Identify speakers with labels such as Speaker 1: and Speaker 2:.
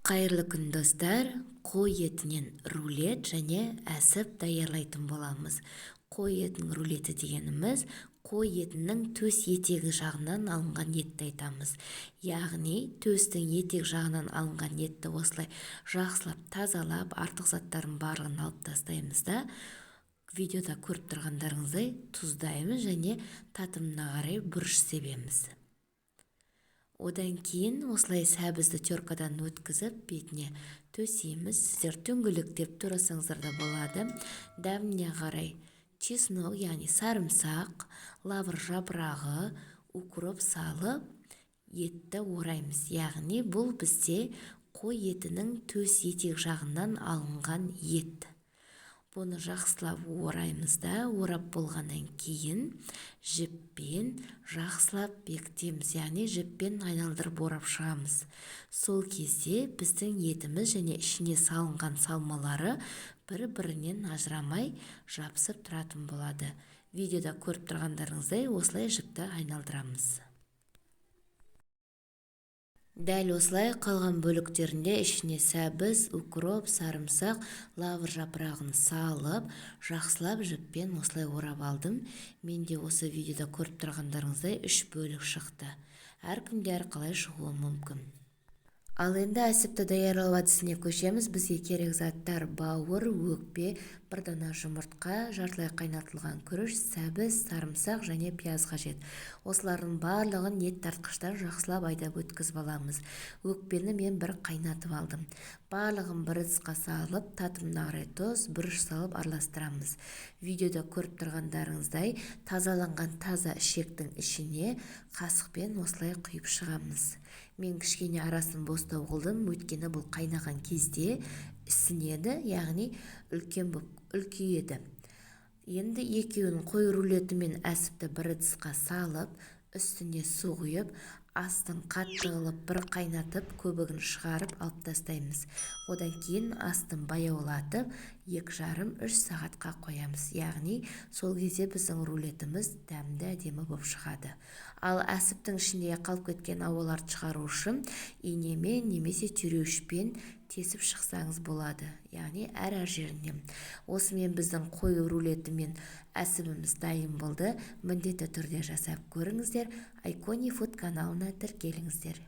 Speaker 1: Қайырлы күн, достар! Қой етінен рулет және әсіп даярлайтын боламыз. Қой етінің рулеті дегеніміз қой етінің төс етегі жағынан алынған етті айтамыз. Яғни төстің етек жағынан алынған етті осылай жақсылап тазалап, артық заттарын барлығын алып тастаймыз да, видеода көріп тұрғандарыңыздай тұздаймыз және татымына қарай бұрыш себеміз. Одан кейін осылай сәбізді теркадан өткізіп, бетіне төсейміз. Сіздер дөңгелектеп турасаңыздар да болады. Дәміне қарай чеснок, яғни сарымсақ, лавр жапырағы, укроп салып, етті ораймыз. Яғни бұл бізде қой етінің төс етек жағынан алынған ет. Бұны жақсылап ораймыз да, орап болғаннан кейін жіппен жақсылап бекітеміз, яғни жіппен айналдырып орап шығамыз. Сол кезде біздің етіміз және ішіне салынған салмалары бір-бірінен ажырамай жабысып тұратын болады. Видеода көріп тұрғандарыңыздай осылай жіпті айналдырамыз. Дәл осылай қалған бөліктерінде ішіне сәбіз, укроп, сарымсақ, лавр жапырағын салып, жақсылап жіппен осылай орап алдым. Менде осы видеода көріп тұрғандарыңыздай 3 бөлік шықты. Әркімде әрқалай шығуы мүмкін. Ал енді әсіпті даярлау әдісіне көшеміз. Бізге керек заттар: бауыр, өкпе, бір дана жұмыртқа, жартылай қайнатылған күріш, сәбіз, сарымсақ және пияз қажет. Осылардың барлығын ет тартқыштан жақсылап айдап өткізіп аламыз. Өкпені мен бір қайнатып алдым. Барлығын бір ыдысқа салып, татымына қарай тұз, бұрыш салып араластырамыз. Видеода көріп тұрғандарыңыздай тазаланған таза ішектің ішіне қасықпен осылай құйып шығамыз. Мен кішкене арасын бостау қылдым, өйткені бұл қайнаған кезде ісінеді, яғни үлкен болып үлкейеді. Енді екеуін, қой рулеті мен әсіпті, бір ыдысқа салып, үстіне су құйып, астын қатты қылып бір қайнатып, көбігін шығарып алып тастаймыз. Одан кейін астын баяулатып, 2,5-3 сағатқа қоямыз. Яғни сол кезде біздің рулетіміз дәмді, әдемі болып шығады. Ал әсіптің ішінде қалып кеткен ауаларды шығару үшін инемен немесе түйреуішпен тесіп шықсаңыз болады, яғни әр-әр жерінен. Осымен біздің қой рулеті мен әсібіміз дайын болды. Міндетті түрде жасап көріңіздер. Айкони Фуд каналына тіркеліңіздер.